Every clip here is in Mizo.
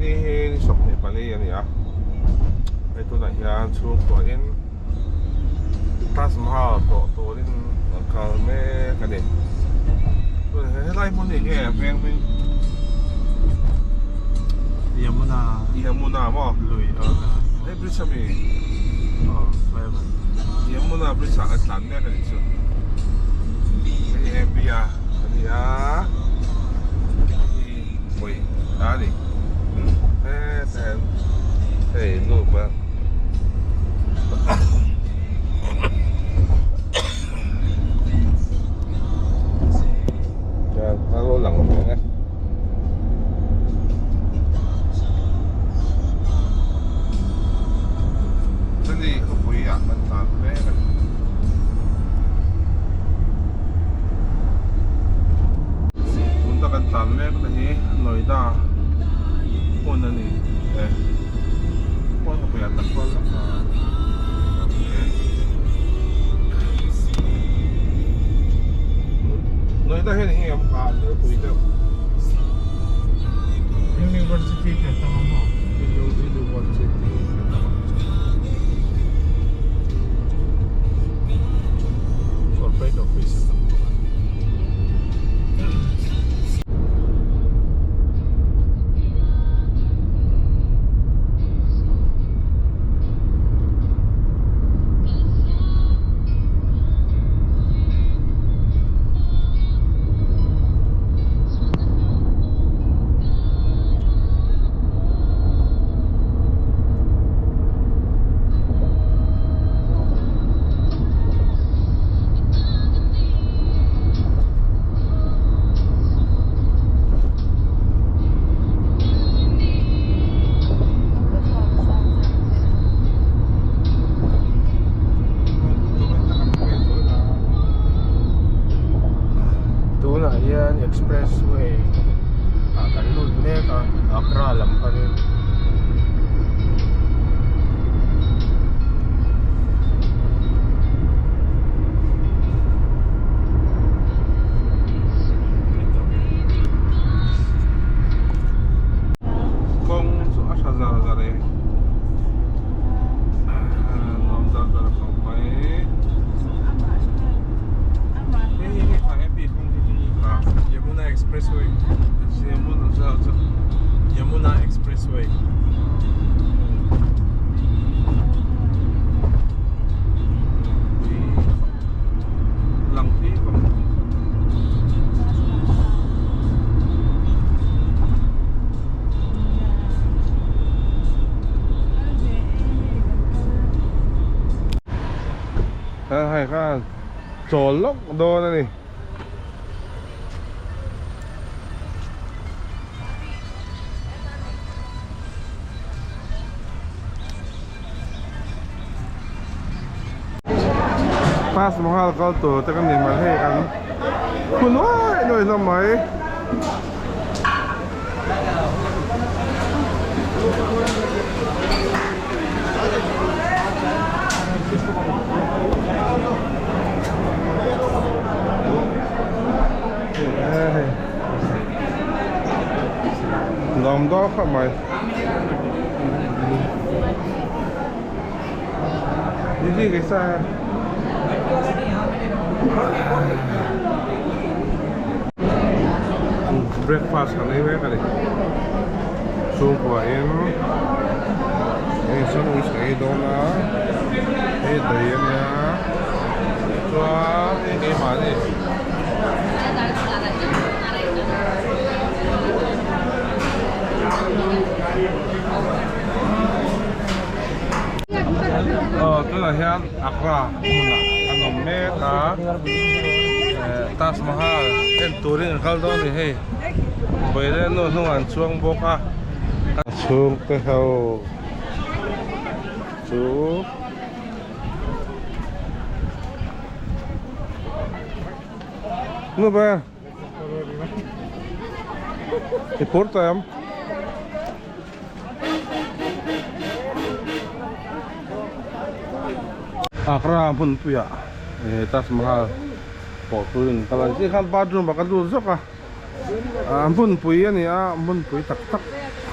ni hi ni 24 a ni a hei tunah hian chhungkua in Taj Mahal tlawh turin an kal mek a ni helai hmun hi enge veng hming Yamuna Yamuna maw lui hei bridge ami aw flyover Yamuna bridge ah kan tlan mek a ni chu hei hi MP a ani a hei hi pawih a ni hetah hian hei nu pa a lo lang reng e. Chani khawpui ah kan tlan mek a ni. Tun ta kan tlan mek na hi Noida hmun a ni e. Pawn khawpui ah tak chuan lawk a. Noida hian eng nge awm kha thil pui deuh. University te a tam a maw? University te a tam a. Corporate office a tam bawk a. Tunah hian expressway ah kan lut mek a Agra lam panin. Kawng chu a tha zar zar e nuam zar zar khawp mai hei hi hei kha happy kawng hi chu kha Yamuna Expressway Yamuna chu Yamuna Expressway Lang phi vang vang Hei kha chawl lawk dawn a ni. Taj Mahal kal tur te kan ni mai hei kan khu nuai nuai hlawm mai. Nuam dawn khawp mai. Didi kaisa hai? Breakfast kan ei mek a ni. Chhungkua in hei sandwich ka ei dawn a, hei daih a nia chuan hei keimah a ni. Aw tunah hian Agra hmunah an awm mek a Taj Mahal en turin an kal dawn a ni hei Bawilen nu hnungah an chuang bawk a a chhungte ho chu nu ber i phur tawh em? Agra hmunpuiah eh Taj Mahal pawh turin ka lan chiah khan bathroom ah ka lut zawk a ah hmunpui a ni a hmunpui tak tak.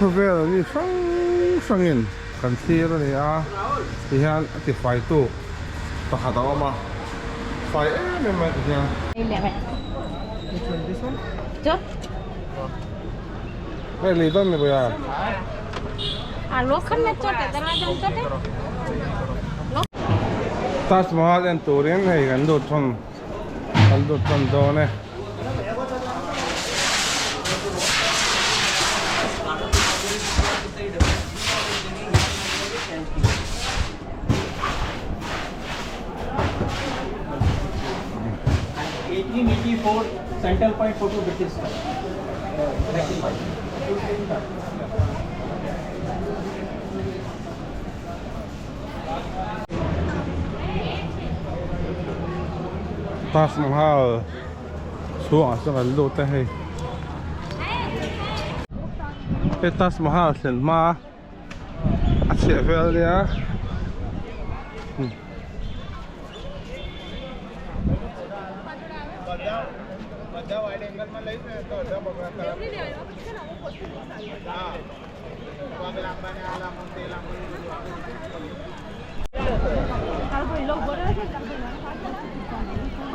Khawvel mi hrang hrangin kan thlir a ni a, tihian a ti faitu pakhat a awm a, fai em em mai tihian. Hei lei dawn mi bawia. Taj Mahal en turin hei kan lut thun kan lut thun dawn e. Taj Mahal chhuangah chuan kan lut a hei hei Taj Mahal thlen hma a chheh vel ania.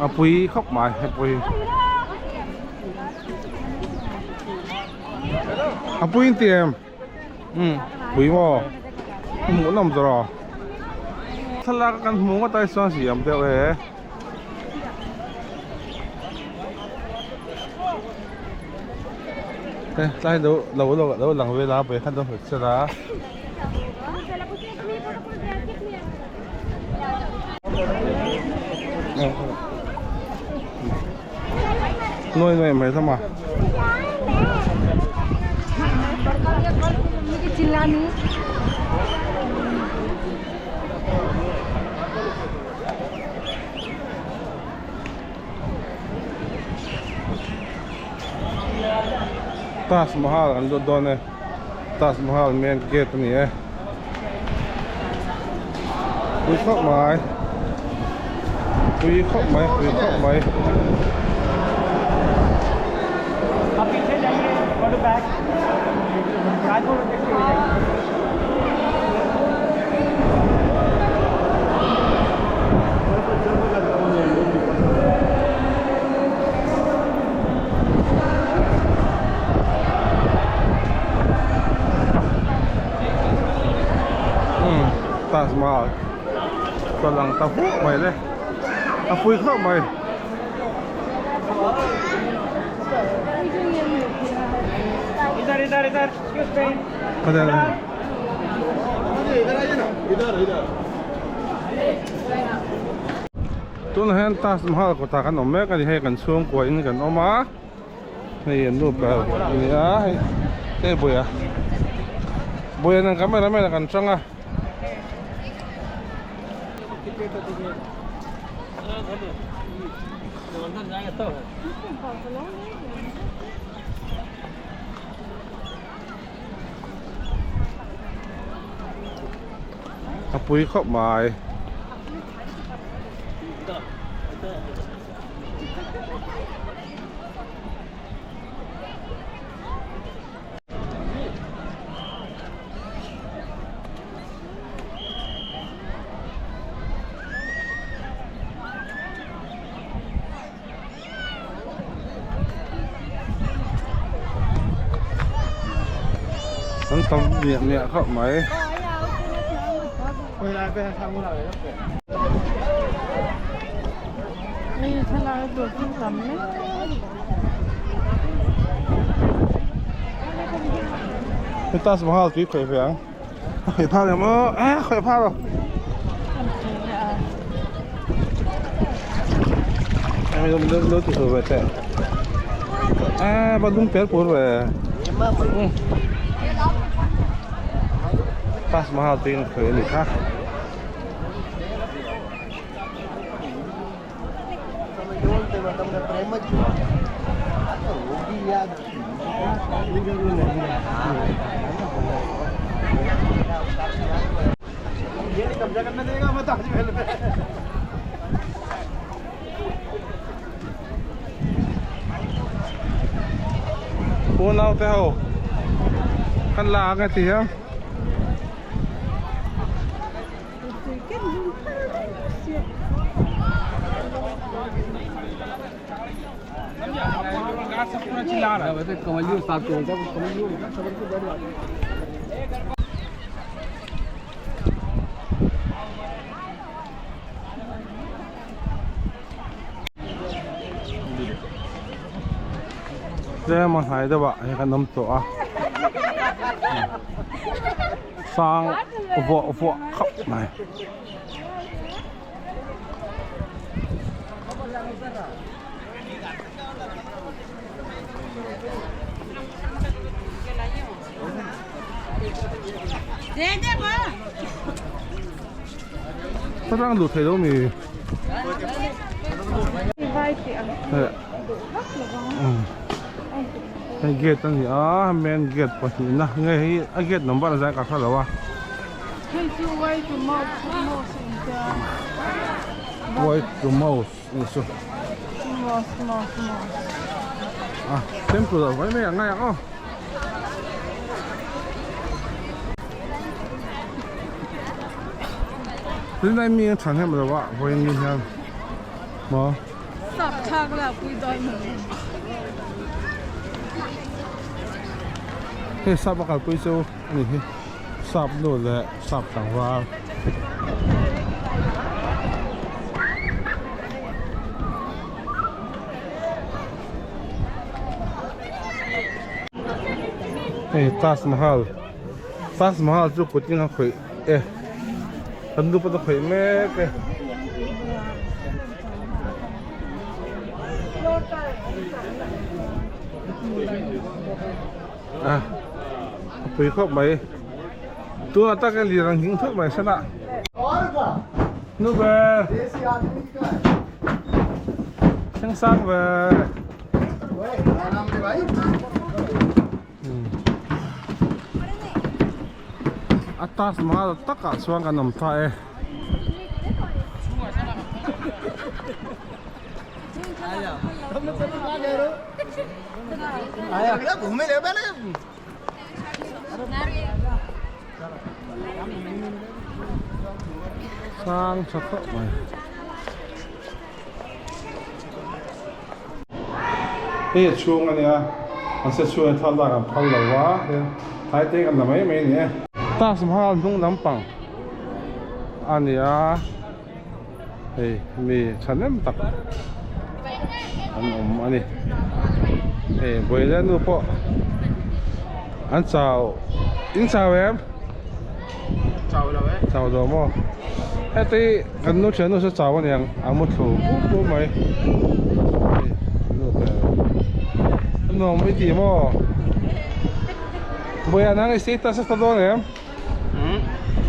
A pui khawp mai a pui a pui in ti em pui maw hmuh nawm zawrh aw thlalak kan hmu ngawt ai chuan siam deuh e. Tlai lo lo lo lang vel a pawh khan lo hmet sela. Nuai nuai mai hlawm a. Taj Mahal an lut dawn e Taj Mahal main gate a ni e pui khawp mai pui khawp mai pui khawp mai. Taj Mahal chuan lang ta huk mai le a pui khawp mai. Tunah hian Taj Mahal kawtah kan awm mek a ni hei kan chhungkua in kan awm a hei an nu ber a ni a hei hei buia buia nen camera man ah kan chang a. A pui khawp mai. An tam miah miah khawp mai. Hei Taj Mahal tui khawih ve ang. A khawih phak em aw a khawih phak lo. Em lo lo lo ti ve teh. A ba lung per pur ve. Taj Mahal tui an khawih a ni kha. Unau te ho. Kan la ang e ti hian. Tlem a hnai deuh ah hei kan awm tawh a sang vuah vuah khauh mai. Patlang duh thei lo mi. Hei gate a ni a main gate pahnihna nge hei a gate number a zai ka hre lo a. Hei chu way to mosque mosque in tia. Way to mosque ni chu. Mosque mosque mosque. A temple ah mai mai ang ngai ang aw. Tunlai mi a tha hnem lo a vawiin ni hian maw. Sap thlak la pui dawn mai. Hei sap a kalpui chu a ni hi sap nu leh sap tlangval. Hei Taj Mahal Taj Mahal chu kut in a khawih e kan nu pawh a khawih mek e. A a pui khawp mai tunah tak hian lir ang hing thut mai sana nu ber thleng sang ve. A Taj Mahal takah chuan kan awm ta e. Sang tha khawp mai. Hei a chhung a nia mahse chhung hi thlalak an phal lo a tlai te kan la mai mai a ni e. Taj Mahal hnung lampang a ni a hei mi thahnem tak an awm a ni hei Bawihlian nu pawh an chau in chau em? Chau lo e. Chau lo maw? Heti kan nu thiannu chu chau aniang a mu thlu pup pup mai. Hei nu te nuam i ti maw? Vawiah nang i status a ta dawn em?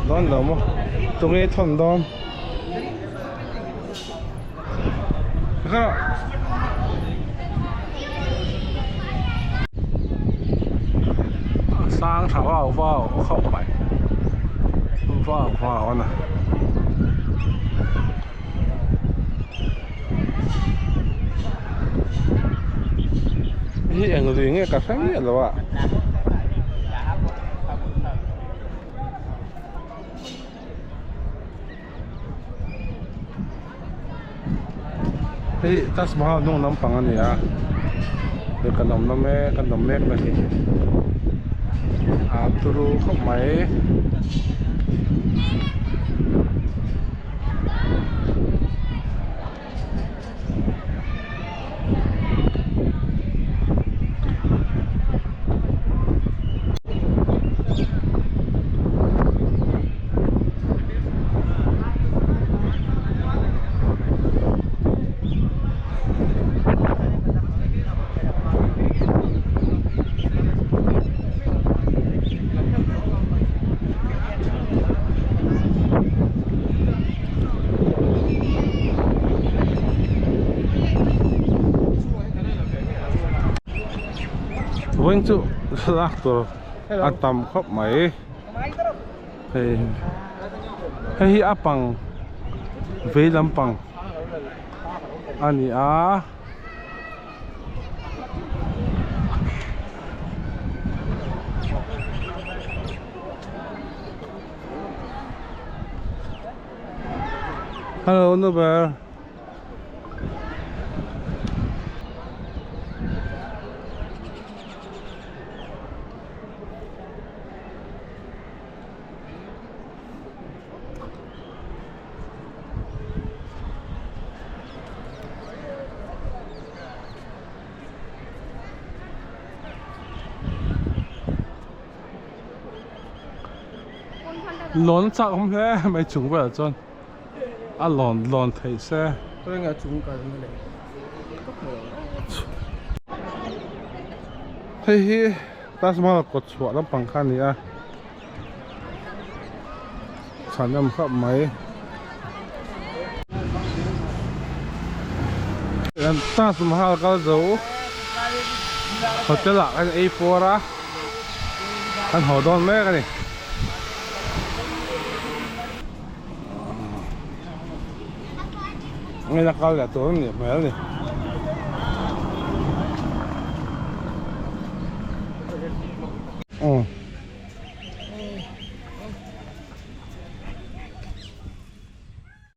Dawn lo maw? Tunge i thawn dawn? Sang tha vau vau khawp mai vau vau a na hi eng lui nge ka hre miah lo a. Hei Taj Mahal hnung lampang a ni a hei kan awmna mek kan awm mek na hi a turu khawp mai. Vawiin chu thlalak tur a tam khawp mai hei hei hi a pang vei lampang a ni a. Hello nu ber. Lawn chak awm hle mai chung velah chuan a lawn lawn theih se. Khawnge chung kal na leh Hei hi Taj Mahal kawt chhuah lampang kha a ni a chhanham khawp mai. Taj Mahal kal zo hotel ah kan ei puar a kan haw dawn mek a ni. Ngei a kal leh tur a nih hmel a ni. Aw.